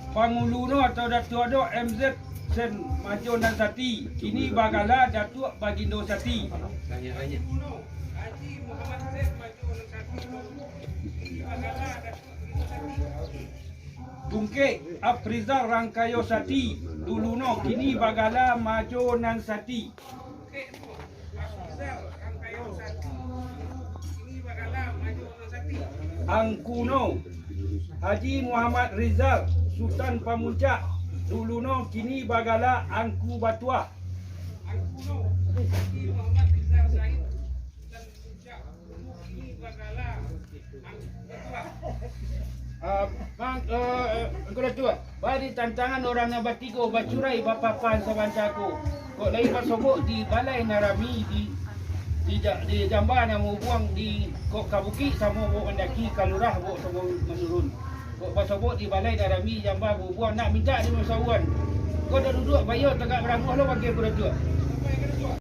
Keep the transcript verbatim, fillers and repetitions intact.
Panguluno atau Datuak Dok M Z Sen Majo Nan Sati, kini bagala Datuak Bagindo Sati. Tungkek Afrizal Rangkayo Sati, duluno kini bagala Majo Nan Sati. Angkuno, Haji Muhammad Rizal, Sutan Pamuncak, duluno kini bagala Angku Batuah. Ah, mang, eh, Angku Datuak, bari tantangan urang nan batigo bacurai bapapahan sabanta ko. Kok lai basobok di balai nan rami di, di ja-, di jamba nan mabuang di kok ka bukik, samo bawok mandaki ka lurah, bawok samo manurun. Kok basobok di balai nan rami jamba mabuang, nak mintak di musawuran. Kok dak duduak bayo tagak baramuah lo, bagi Angku Datuak.